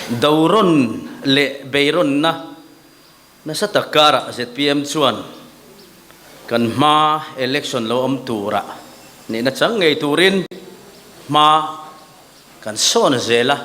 Do rawn leh beirawnna nasa tak karah zpm chuan kan hma election lo awm turah nihna chang ngei turin hma kan sawn zel a.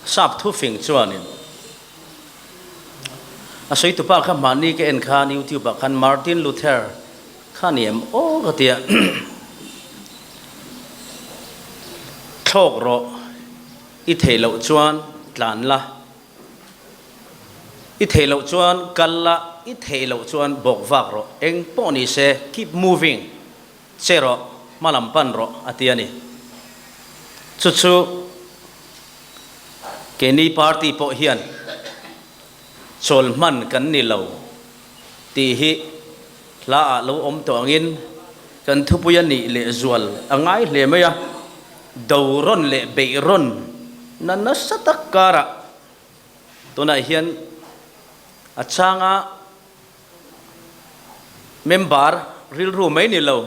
Sap thufing chuanin a sawi tupa kha mahni ka en khan YouTube ah khan Martin Luther kha ni em aw ka tia thlawk rawh i theih loh chuan tlan la i theih loh chuan kal la i theih loh chuan bawk vak rawh eng pawh ni se keep moving Che rawh, hma lam pan rawh a ti a ni. Chu chu keini party pawh hian chawl hman kan ni lo tih hi hla ah lo awm tawh angin kan thupui a nih leh zual a ngai hle mai a, do rawn leh beih rawn na nasa tak karah tunah hian a changa Member rilru mai ni lo,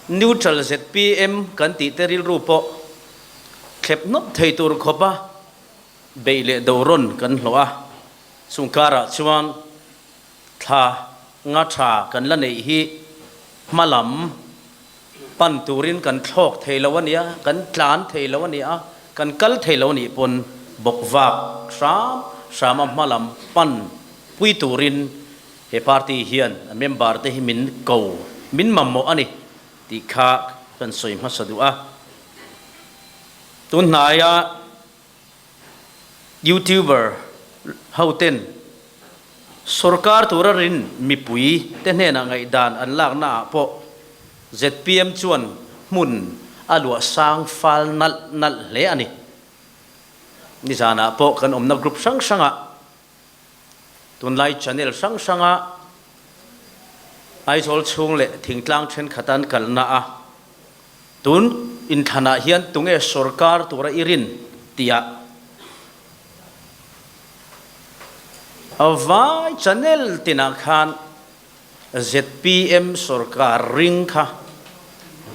neutral zpm kan tih te rilru pawh thlep nawp thei tur khawpa beih leh do rawn kan hlawh a, chung karah chuan thla nga tha kan la neih hi hma lam pan turin kan thlawk thei lo a nia, kan tlan thei lo a nia, kan kal thei lo nih pawn bawk vak hram hrama hma lam pan pui turin he party hian a member te hi min ko, min mamawh a ni tih kha kan sawi hmasa duh a. Tun hnaia Youtuber ho ten Sorkar tura rin mipui te hnenah ngaihdan an lakna ah pawh zpm chuan hmun a luah sang fal nalh nalh hle a ni. Nizanah pawh kan awmna group hrang hrangah tunlai channel hrang hranga Aizawl chhung leh thingtlang thenkhat an kalna a tun inthlanah hian tunge sorkar tura i rin tih ah A vai channel tinah khan zpm sorkar ring kha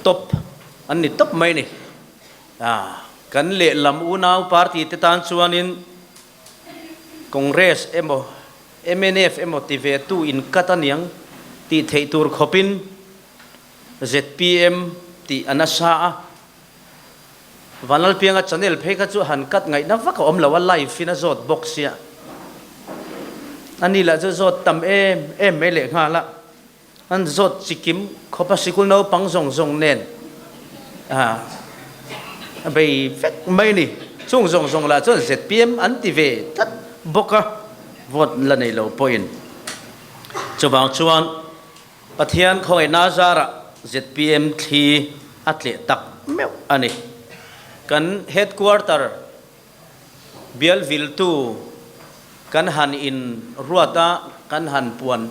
top an ni tawp mai ni. Kan lehlam unau party te tan chuanin Congress emaw mnf emaw ti ve tu in cut aniang tih theih tur khawpin zpm tih a nasa a. Vanlalpianga channel phei kha chu han cut ngaihna vak a awm lo a, live in a zawt bawk sia. A ni lah chu zawt tam em em mai leh nghal a, an zawt chikim khawp a sikul naupang zawng zawng nen a bei vek mai a ni. Chung zawng zawng lah chuan zpm an ti ve tlat bawk a, vote la nei lo pawhin. Chuvang chuan Pathian khawngaihna zarah zpm thli a tleh tak meuh a ni. Kan headquarter bial viltu kan han in ruat a, kan han puan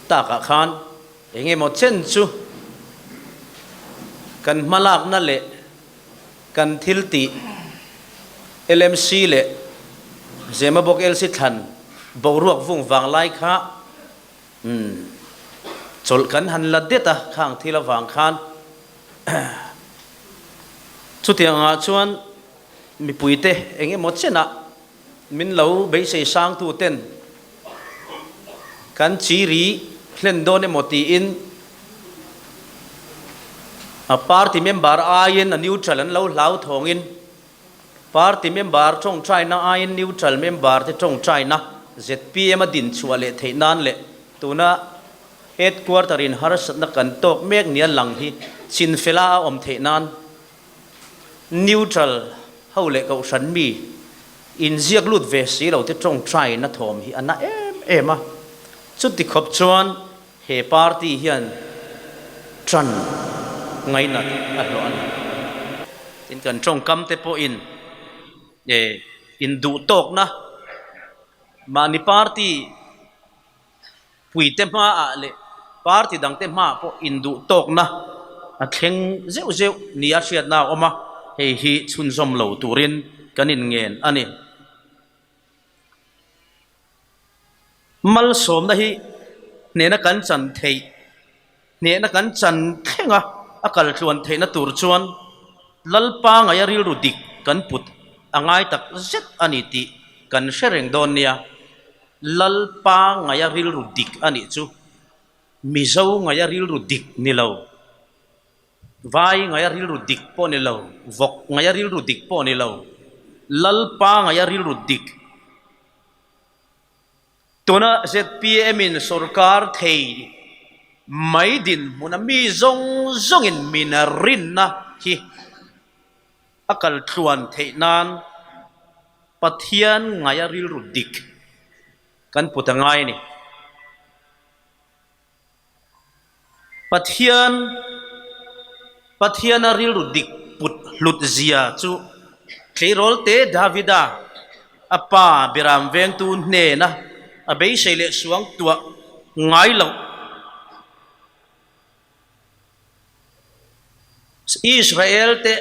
takah khan eng emaw chen chu kan hmalakna leh kan thil tih LMC leh Zemabawk LC thlan boruak vung vanglai kha Umm, chawlh kan han la det a, khang thil avang khan chutiang angah chuan mipuite eng emaw chenah min lo beisei sangtu ten kan chi ri hlen dawn emaw tiin a party member aiin a neutral an lo hlau thawngin Party member tawngtaina aiin neutral member te tawngtaina zpm a din chhuah leh theih nan leh tuna headquarter in harsatna kan tawk mek nia lang hi chinfela a awm theih nan neutral ho leh kohhran mi inziak lut ve si lo te tawngtaina thawm hi a na em em a. Chuti khawp chuan He party hian ṭan ngainat a hlawh a ni. Tin, kan ṭawngkam te pawhin induhtawkna mahni party puite hmaah leh party dangte hmaah pawh induhtawkna a thleng zeuh zeuh nia hriatna a awm a, hei hi chhunzawm lo turin kan inngen a ni. Malsawmna hi hnehna kan chan theih, hnehna kan chan thleng a, A kal tluan theihna tur chuan Lalpa ngaia rilru dik kan put a ngai tak zet a ni tih kan hre reng dawn nia. Lalpa ngaia rilru dik a nih chu Mizo ngaia rilru dik ni lo, Vai ngaia rilru dik pawh ni lo, Vawk ngaia rilru dik pawh ni lo, Lalpa ngaia rilru dik. Tuna zpm in sorkar thei mai dinhmuna mi zawng zawngin min rinna hi a kal tluan theih nan Pathian ngaia rilru dik kan put a ngai a ni. Pathian Pathiana rilru dik put hlut zia chu tleirawl te Davida a pa Biram vengtu hnena a beisei leh suang tuah ngai loh. Israel te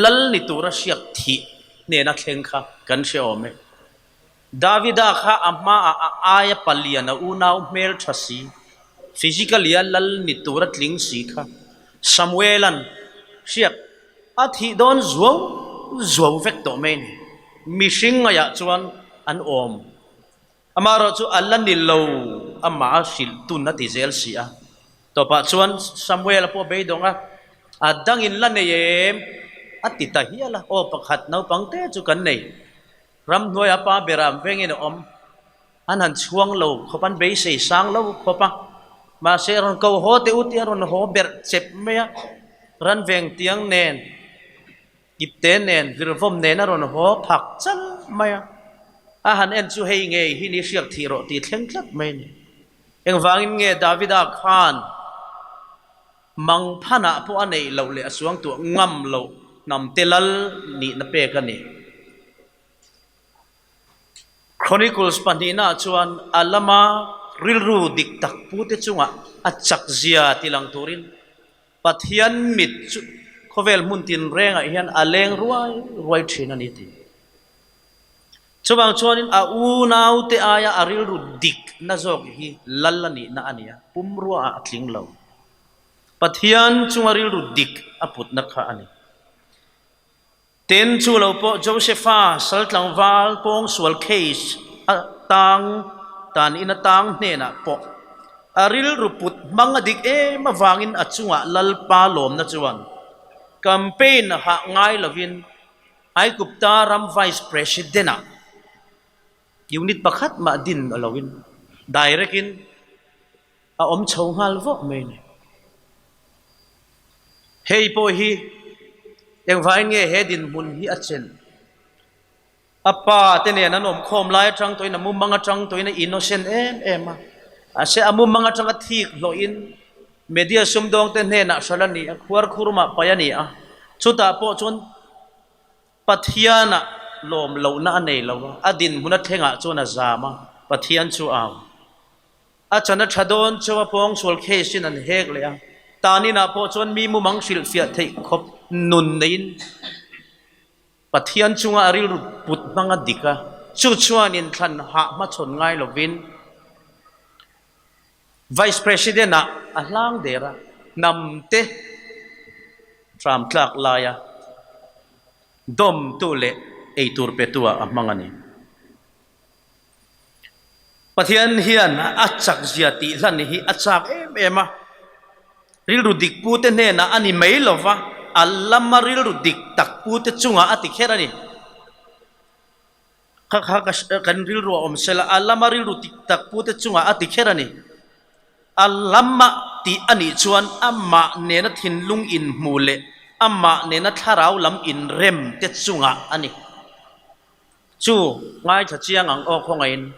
lal ni tura hriak thih hnena thleng kha kan hre awm e. Davida kha a hmaah a aia palian a unau hmel tha si, physically a lal ni tura tling si kha Samuela'n hriak a thih dawn zuau zuau vek tawh mai ni. Mihring ngaiah chuan an awm. Amaherawh chu a la ni lo, amah a hrilh tun a ti zel si a. Tawpah chuan Samuela pawh beidawng a, a dangin la nei em? a ti ta hial a, aw pakhat naupang te chu kan nei. Ramhnuaia pa beram vengin a awm. An han chhuang lo khawp, an beisei sang lo khawp a. Mahse, rawn ko haw teh u tih a rawn haw berh chep mai a. Ran veng tiang nen, ipte nen, virvawm nen a rawn haw phak chal mai a. A han en chu hei ngei hi ni hriak thih rawh tih thleng tlat mai a ni. Engvangin nge Davida khan Mangphanah pawh a neih loh leh a suangtuah ngam loh hnamte lal nihna pek a ni. Chronicles pahnihnaah chuan a lama rilru dik tak pute chungah a chakzia tilang turin Pathian mit chu khawvel hmun tinrengah hian a leng ruai ruai thin a ni tih. Chuvang chuanin a unaute aia a rilru dikna zawk hi lal a nihna a ni a, pumruaah a tling lo. Pathian chunga rilru dik a putna kha a ni. Tin, chu lo pawh Josepha sal tlangval pawngsual case a tang tan in a tang hnenah pawh a rilru put hmang a dik em avangin a chungah Lalpa lawmna chuan campaign hah ngai lovin Aigupta ram Vice President-ah unit pakhat mah din a loin direct-in a awm chho nghal vawk mai a ni. Hei pawh hi engvangin nge he dinhmun hi a chelh? A pa te nen an awmkhawm lai atang tawhin a mumang atang tawhin a innocent em em a, mahse a mumang atanga thik hlawhin media sumdawngte hnenah hralh a ni a, khuarkhurmah paih a ni a, chutah pawh chuan Pathianah lawm lohna a nei lo a, a dinhmun a thlengah chuan a zam a, Pathian chu a au. A chan a tha dawn chauh a pawngsual case in an hek leh a, taninah pawh chuan mi mumang hrilhfiah theih khawp nun neiin, Pathian chunga a rilru put hmang a dik a, chu chuan inthlan hah hmachhawn ngai lovin Vice President ah a hlang der a, hnamte hram tlak laia dawmtu leh eitur petu ah a hmang a ni. Pathian hian a chakzia tih hlan hi a chak em em a, rilru dik pute hnenah a ni mai lo va, a lama rilru dik tak pute chungah a ti kher a ni. Kha kha kan rilru a awm sela, a lama rilru dik tak pute chungah a ti kher a ni. A lama tih a nih chuan amah nena thinlung inhmuh leh amah nena thlarau lam inrem te chungah a ni. Chu ngaithla chiang ang aw khawngaihin,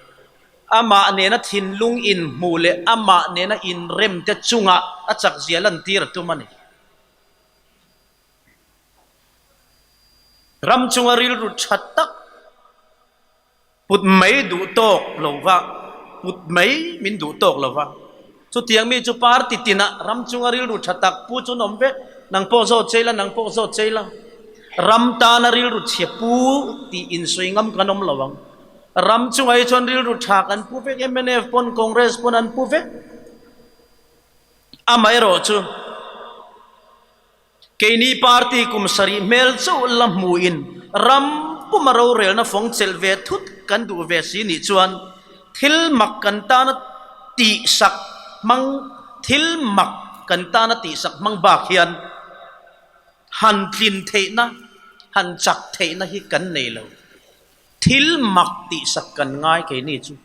amah nena thinlung inhmuh leh amah nena inremte chungah a chakzia lantir a tum a ni. Ram chunga rilru tha tak put mai duh tawk lo va, put mai min duh tawk lo va. Chutiang mi chu party tinah ram chunga rilru tha tak pu chu an awm vek, nang pawh zawt chei la, nang pawh zawt chei la. Ram tana rilru chhia pu tih insawi ngam kan awm lo ang. Ram chungah hi chuan rilru tha kan pu vek, mnf pawn Congress pawn an pu vek. Amaherawhchu. Keini party kum sarih hmel chauh la hmuin ram puma rorelna fawng chelh ve thut kan duh ve si nih chuan thil mak kan tana tihsak hmang thil mak kan tana tihsak hmang bak hian han tlin theihna han chak theihna hi kan nei lo. Thil mak tihsak kan ngai keini chu.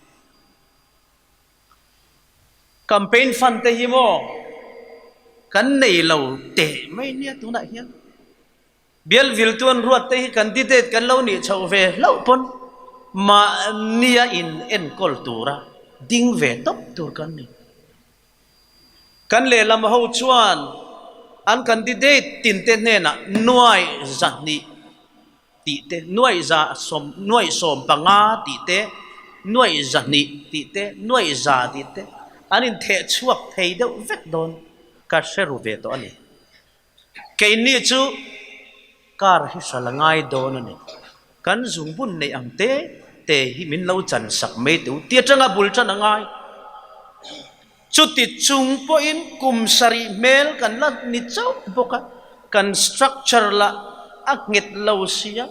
Campaign fund te hi maw kan nei lo teh mai nia tunah hian bial viltu an ruat te hi candidate kan lo nih chhoh ve hlauh pawn mahnia in enkawl tura ding ve tawp tur kan ni. Kan lehlam ho chuan an candidate tinte hnenah nuai zahnih tih te, nuaih za sawm, nuaih 15 tih te, nuaih 200 tih te, nuaih 100 tih te an intheh chhuak thei deuh vek dawn ka hre ru ve tawh a ni. Keini chu car hi hral a ngai dawn a ni. Kan zungbun neih ang te te hi min lo chan sak mai teh u ti atanga bul tan a ngai. Chuti chung pawhin kum sarih hmel kan la ni chauh bawk a, kan structure lah a nghet lo sia,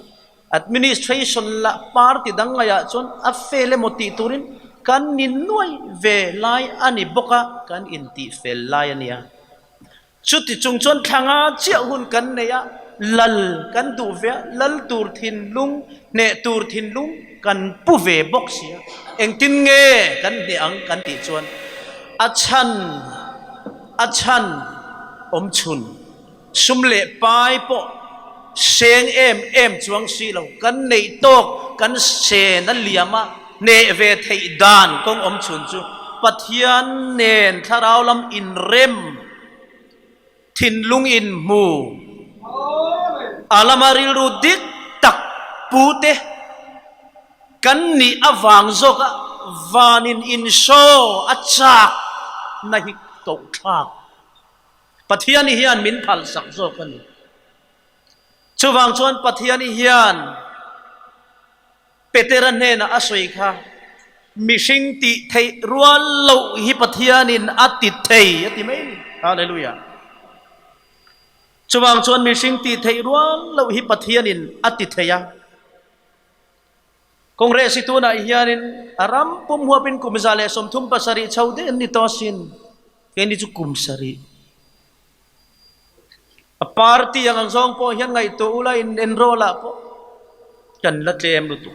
administration lah party dang ngaihah chuan a fel emaw tih turin kan ni nuai ve lai a ni bawk a, kan intih fel lai a nia. Chuti chung chuan thla nga chiah hun kan nei a, lal kan duh ve a, lal tur thinlung, hneh tur thinlung kan pu ve bawk si a. Engtin nge kan hneh ang kan tih chuan a chhan, a chhan awm chhun, sum leh pai pawh seng em em chuang si lo, kan neih tawk kan sen a liam a, hneh ve theih dan kawng awm chhun chu Pathian nen thlarau lam inrem thinlung inhmu a lama rilru dik tak pute kan nih avang zawka vanin inshaw a chak na hi koh thlak Pathian hian min phalsak zawk a ni. Chuvang chuan Pathian hian Petera hnenah a sawi kha, Mihring tih theih rual loh hi Pathianin a ti thei a ti mai ni. Hallelujah. Chuvang chuan mihring tih theih rual loh hi Pathianin a ti thei a. Congress hi tunah hianin a ram pum huapin kum 137 chho daih an ni tawh asin. Keini chu kum sarih. A party ang ang zawng pawh hian ngaihtuah ula in enroll ah pawh kan la tlem lutuk.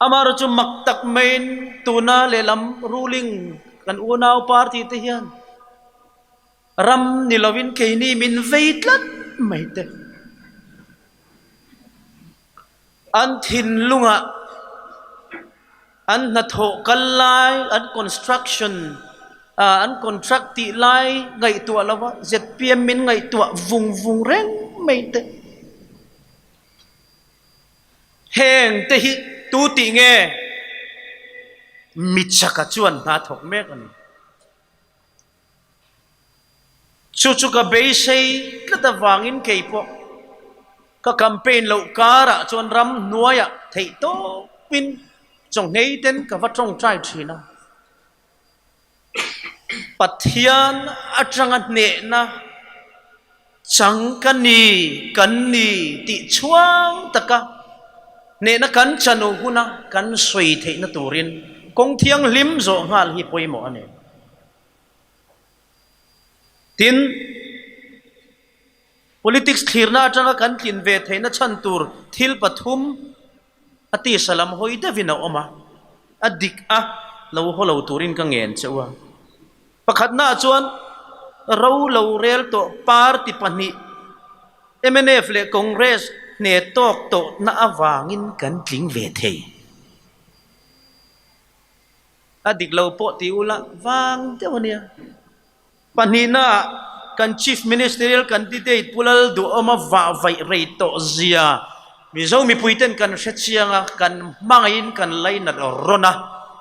Amaherawh chu mak tak maiin tuna lehlam ruling kan unau party te hian ram ni lovin keini min vei tlat mai te. An thinlungah An hnathawh kal lai, an construction ah an contract tih lai ngaihtuah lo va, zpm min ngaihtuah vung vung reng mai te. Heng te hi tu tih nge michaka chuan hna thawk mek a ni. Chu chu ka beisei tlat avangin kei pawh ka campaign loh karah chuan ram hnuaiah theih tawpin chawnghei ten ka va tawngtai thin a. Pathian atanga hnehna chang ka ni, kan ni tih chhuang taka hnehna kan chanu huna kan sawi theihna turin kawng thianghlim zawh nghal hi pawimawh a ni. Tin, politics thlirna atanga kan tlin ve theihna chhan tur thil pathum a tisa lam hawi deuhin a awm a, a dik a lo haw lo turin ka ngen che u a. Pakhatnaah chuan ro lo rel tawh party pahnih mnf leh Congress hne tawk tawhna avangin kan tling ve thei. A dik lo pawh ti ula vang deuh a nia. Pahnihna ah kan Chief Ministerial Candidate Pu Lalduhawma vah vaih rei tawh zia Mizo mipui ten kan hre chiang a, kan hmangaihin kan lainat rawn a,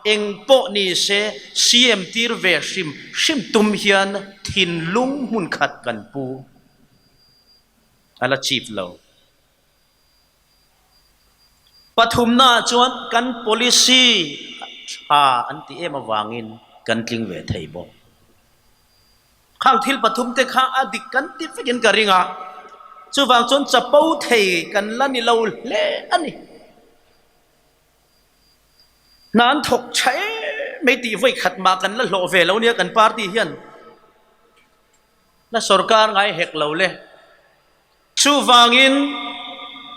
eng pawh ni se CM tir ve hrim hrim tum hian thinlung hmun khat kan pu a la Chief lo. Pathumnaah chuan kan policy tha an ti em avangin kan tling ve thei bawk. Khang thil pathumte kha a dik kan ti vekin ka ring a, chuvang chuan chapo thei kan la ni lo hle a ni. Hna an thawk tha em mai tih vawi khat mah kan la hlawh ve lo nia kan party hian la sorkar ngai hek lo le. Chuvangin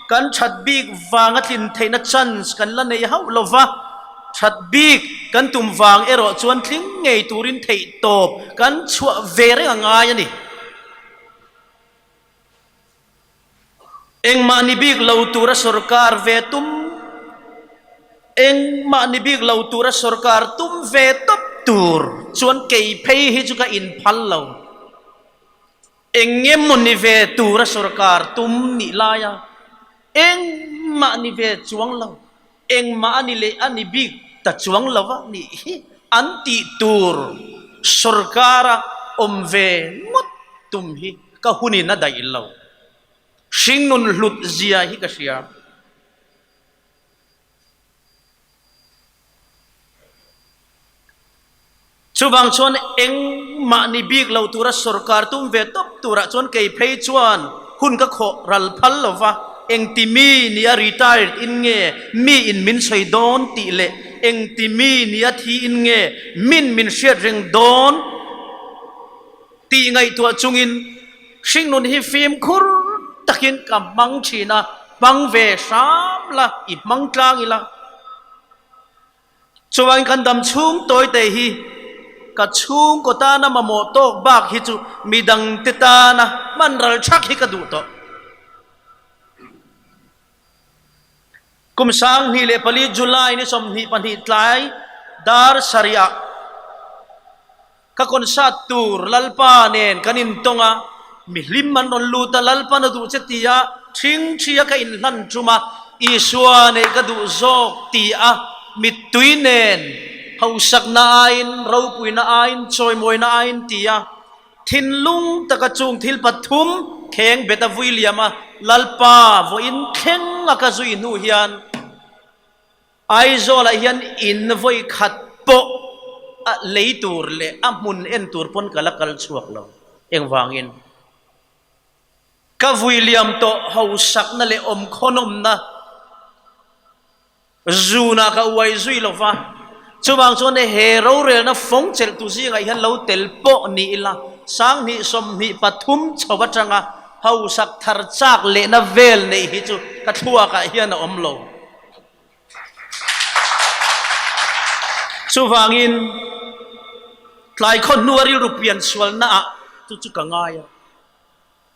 kan that bik vanga tlin theihna chance kan la nei hauh lo va, that bik kan tum vang erawh chuan tling ngei turin theih tawp kan chhuah ve reng a ngai a ni. Engmah ni bik lo tura sorkar ve tum Engmah ni bik lo tura sorkar tum ve tawp tur chuan kei phei hi chu ka inphal lo. Eng emaw ni ve tura sorkar tum nih laia engmah ni ve chuang lo, engmah a ni leh a ni bik ta chuang lo a nih hi an tih tur sorkara awm ve ngawt tum hi ka hunin a daih lo. Hringnun hlut zia hi ka hria. Chuvang chuan engmah ni bik lo tura sorkar tum ve tawp turah chuan kei phei chuan hun ka khawh ral phal lo va, engti mi nia retired in nge mi in min sawi dawn tih leh engti mi nia thi in nge min min hriat reng dawn tih ngaihtuah chungin hringnun hi fimkhur takin ka hmang thin a, hmang ve hram la, i hmang tlang ila. Chuan kan dam chhung tawite hi ka chhungkaw tana mamawh tawk bak hi chu midangte tana hman ral thak hi ka duh tawh. Kum 2004 July ni 22 tlai dar sarih ah Ka concert tur Lalpa nen kan intawng a, mihlim an rawn lut a, Lalpa na duh che ti a, ṭhing ṭhi a ka inhlan ṭum a, Isua neih ka duh zawk ti a, mittui nen hausakna aiin, ropuina aiin, chawimawina aiin ti a, thinlung taka chung thil pathum kheng bet a vui liam a, Lalpa vawiin thleng a ka zui hnu hian, Aizawlah hian in vawi khat pawh a lei tur leh a hmun en tur pawn ka la kal chhuak lo. Engvangin? Ka vui liam tawh hausakna leh awmkhawnawmna zunah ka uai zui lo va, chuvang chuan he rorelna fawng chelhtu zingah hian lo tel pawh ni ila, 2023 chho atanga hausak thar chak lehna vel neih hi chu ka thluakah hian a awm lo. Chuvangin, tlai khaw hnua rilru pian sualnaah chu chu ka ngai a.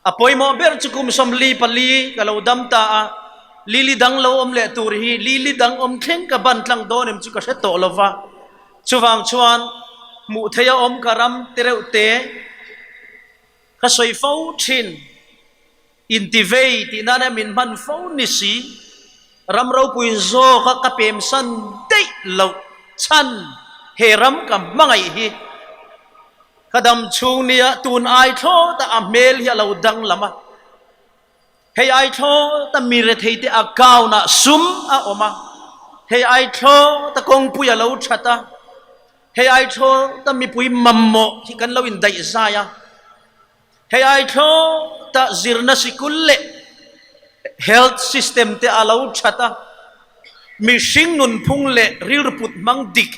A pawimawh ber chu kum 44 ka lo dam ta a, lili dang lo awm leh tur hi lili dang awm thleng ka ban tlang dawn em chu ka hre tawh lo va. Chuvang chuan, hmuh theih a awm ka ram te reuh te ka sawi fo thin. Intivei tih nana min hman fo ni si, ram ropui zawka ka pemsan daih loh chhan he ram ka hmangaih hi ka dam chhung nia tun ai thlawta a hmel hi a lo danglam a, hei ai thlawta mi rethei te account ah sum a awm a, hei ai thlawta kawngpui a lo that a, hei ai thlawta mipui mamawh hi kan lo indaih zai a. Hei ai thlawta zirna sikul leh health system te a lo that a, mihring nunphung leh rilru put hmang dik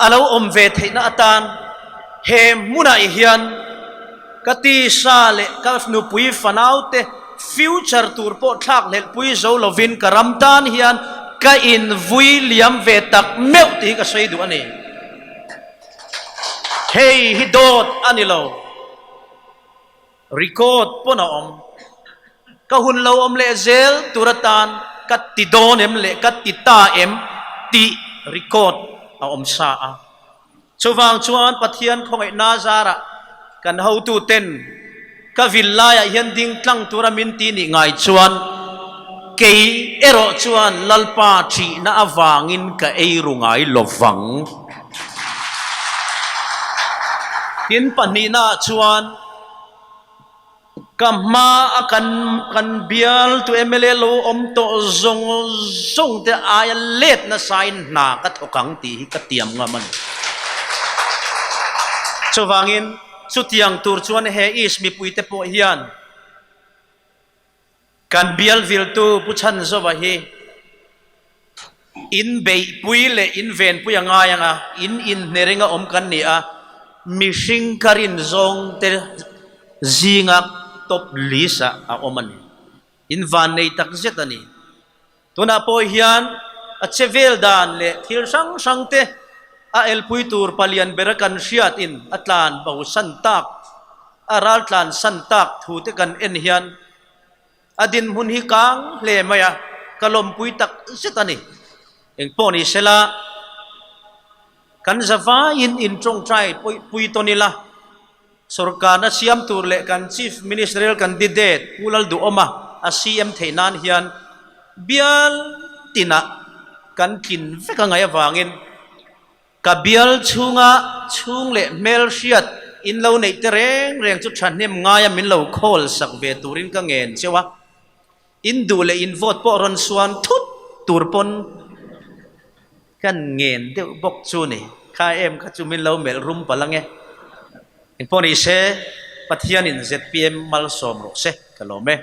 a lo awm ve theihna atan he hmunah hian ka tisa leh ka nupui fanaute future tur pawh thlak hlelhpui zo lovin ka ram tan hian ka invui liam ve tak meuh tih hi ka sawi duh a ni. Hei hi dawt a ni lo. Record pawn a awm. Ka hun lo awm leh zel tur atan ka ti dawn em leh ka ti ta em tih record a awm sa a. Chuvang chuan Pathian khawngaihna zarah kan hotuten Ka vil laiah hian ding tlang tura min ti nih ngai chuan kei erawh chuan Lalpa ṭhihna avangin ka ei ru ngai lo vang. Tin pahnihnaah chuan ka hma a kan kan bialtu mla lo awm tawh zawng zawng te aia let nasain hna ka thawk ang tih hi ka tiam ngam a ni. Chuvangin. Chutiang tur chuan he East mipuite pawh hian kan bial viltu Pu Chhanzova hi in beihpui leh in venpui a ngai ang a, in inhne ringa awm kan ni a, mihring ka rin zawngte zinga top list ah a awm a ni. In vannei tak zet a ni. Tunah pawh hian a che vel dan leh thil hrang hrang te a elpui tur palian bera kan hriat in a tlan bo san tak, a ral tlan san tak thu te kan en hian a dinhmun hi kang hle mai a, ka lawmpui tak zet a ni. Engpawh ni sela kan zavaiin in tawngtai pui tawn ila. Sorkarna siam tur leh kan Chief Ministerial Candidate Pu Lalduhawma a CM theih nan hian bial tinah kan tlin vek a ngaih avangin ka bial chhunga chhung leh hmelhriat in lo neih te reng reng chu thahnem ngaia min lo khawl sak ve turin ka ngen cheu a. In duh leh in vote pawh rawn suan thut tur pawn kan ngen deuh bawk chu ni. Kha em kha chu min lo melh rum palh ange. Engpawh ni se Pathianin zpm malsawm rawh se ka lawm e.